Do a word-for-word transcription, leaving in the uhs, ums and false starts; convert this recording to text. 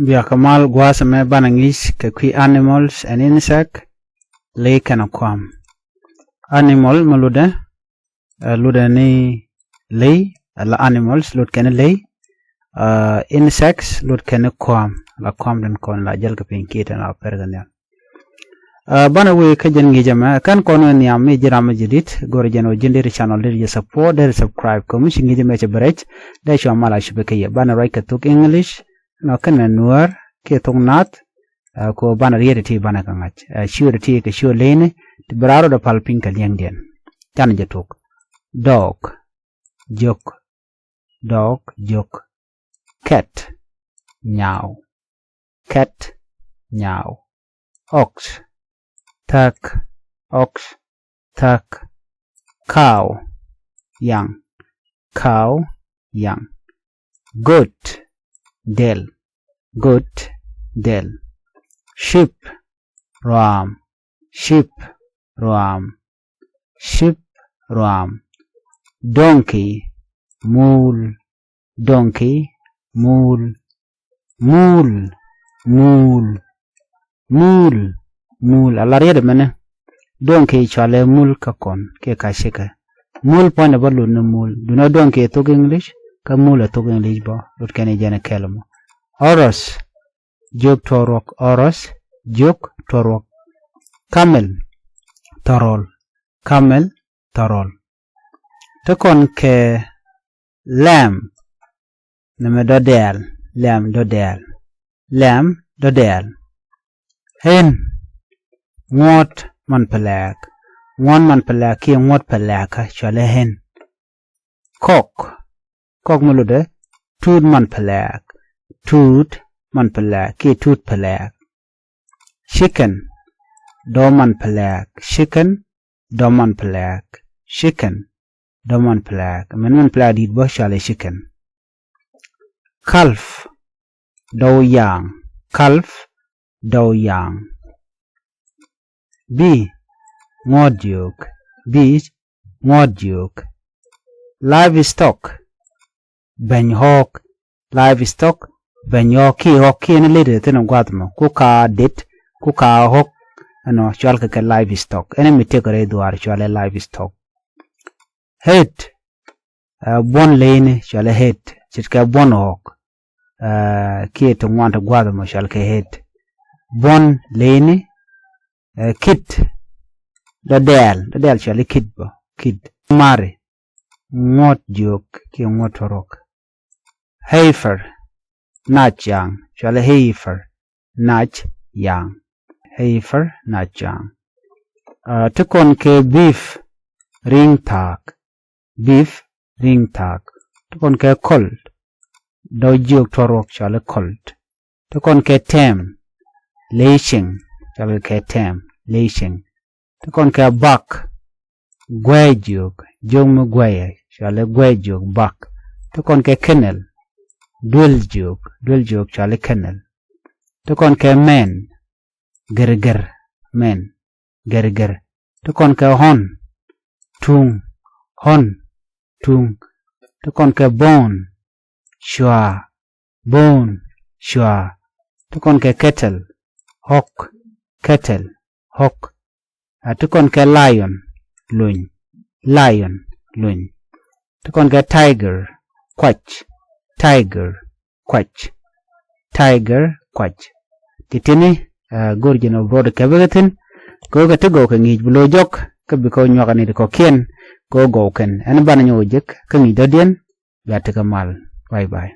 Bia kɛ mal gua̱a̱th ɛmɛ banɛ ŋi̱i̱c kɛ kui̱ animals and insect, ley kɛnɛ kua̱a̱m. Animal mi lutdɛ, ɛ, lutdɛ ni ley, ɛ, la animals lut kɛn ni ley, ɛ, insects lut kɛn ni kua̱a̱m, la kua̱a̱m tin kɔn la jäl kɛ piny kiɛ tin la pɛr kɛ nhial. Ɛ, banɛ wee kä jɛn ŋi̱i̱c ɛmɛ, kɛn kɔn wee nhiam mi ji̱ ram mi ji̱ di̱t, go̱rɛ jɛn wee ji̱n deri channel deri jɛ support, deri subscribe, kɛ mi ci ŋi̱i̱c ɛmɛ cɛ bɛ rɛc, dee cua mal a cupɛ kä yɛ. Banɛ ruac kɛ thok English, nɔ kɛnɛ Nuäär, kiɛ thok Naath, ɛ, kɛ banɛ riet ti banɛ kɛ ŋa̱c. Ɛ, ciöt ti kɛ ciöt leyni, ti bi raar rɔ dee pal piny kɛ liɛŋdiɛn. Canɛ jɛ tok. Dog, jiök, dog, jiök. Cat, nyaaw. Cat, nyaaw. Ox, thäk. Ox, thäk. Cow, yaŋ. Cow, yaŋ. Goat, dɛl. Goat, dɛl. Sheep, ruaam. Sheep, ruaam. Sheep, ruaam. Donkey, muul. Donkey, muul. Muul, muul. Muul, muul. A la riet ɛmɛnɛ. Donkey cɔalɛ muul kä kɔn kiɛ kä cikɛ. Muul puɔ̱nydɛ bä lut ni muul. Duundɛ donkey ɛ thok English, kä muul ɛ thok English bä. Lut kɛn i̱ jɛn ɛ kɛl mɔ. Horse, jiök tuɔruɔk. Horse, jiök tuɔruɔk. Camel, thɔrɔl. Camel, thɔrɔl. Te kɔn kɛ lamb, nɛmɛ dɔ̱dɛɛl. Lamb, dɔ̱dɛɛl. Lamb, dɔ̱dɛɛl. Hen, ŋuɔ̱t man pɛ lɛɛk. Ŋuɔ̱t man pɛ lɛɛk kiɛ ŋuɔ̱t pɛ lɛɛkä cɔalɛ hen. Cock, cock mi lotdɛ tuut man pɛ lɛɛk. Tuut man pɛ lɛɛk kiɛ tuut pɛ lɛɛk. Chicken, dɔ̱ man pɛ lɛɛk. Chicken, dɔ̱ man pɛ lɛɛk. Chicken, dɔ̱ man pɛ lɛɛk. Mɛn man pɛ lɛɛk di̱i̱t bä cɔalɛ chicken. Calf, dɔw yaaŋ. Calf, dɔw yaaŋ. Bee, ŋuɔ̱t jiök. Bee, ŋuɔ̱t jiök. Livestock, beny ɣɔ̱ɔ̱k. Livestock, beny ɣɔ̱ɔ̱k kiɛ ɣɔ̱k kiɛ ni lede thin gua̱th mɔ. Ku ka det, ku ka ɣɔ̱k, ɛnɔ cɔalkɛ kɛ livestock. Ɛn mi tëk rɛy dhuaar cɔalɛ livestock. Head, ɛ, buɔ̱n leyni cɔalɛ head. Ce̱tkɛ buɔ̱n ɣɔ̱ɔ̱k, ɛ, kiɛ ti ŋuan ti gua̱th mɔ cɔalkɛ head. Buɔ̱n leyni, ɛ, kit, dɔ̱dɛɛl, dɔ̱dɛɛl cɔalɛ kit bä, kit. Mari, ŋuɔ̱t jiök kiɛ ŋuɔ̱t tuɔruɔk. Heifer, nac yaaŋ, cɔalɛ heifer, nac yaaŋ. Heifer, nac yaaŋ. Ɛ, te kɔn kɛ beef, ri̱ŋ thaak. Beef, ri̱ŋ thaak. Te kɔn kɛ colt, dɔ̱ jiök tuɔruɔk cɔalɛ colt. Te kɔn kɛ tɛm, ley cieŋ, cɔalkɛ kɛ tɛm, ley cieŋ. Te kɔn kɛ buck, guɛy jiök, jiök mi guɛyɛ, cɔalɛ guɛy jiök, buck. Te kɔn kɛ kennel, duel jiök, duel jiök cɔalɛ kennel. Te kɔn kɛ mɛn, gɛrgɛr, mɛn, gɛrgɛr. Te kɔn kɛ horn, tuŋ, horn, tuŋ. Te kɔn kɛ bone, cuaa, bone, cuaa. Te kɔn kɛ cattle, ɣɔ̱k, cattle, ɣɔ̱k. A, te kɔn kɛ lion, lony, lion, lony. Te kɔn kɛ tiger, kuac, tiger, kuac. Tiger, kuac. Ti tini, ɛ, go̱r jɛn ɔ broad kɛ bikɛ thin. Kɛ ɣöö kɛ ti gɔw kɛ ŋi̱i̱c bi lo̱c jɔk kä bikɛ ɔ nyuak ni ti kɔ̱kiɛn. Kɛ ɣöö gɔw kɛn ɛn banɛ nyɔk jek kä ŋi̱i̱c dɔ̱diɛn. Bia tekɛ mal. Bye bye.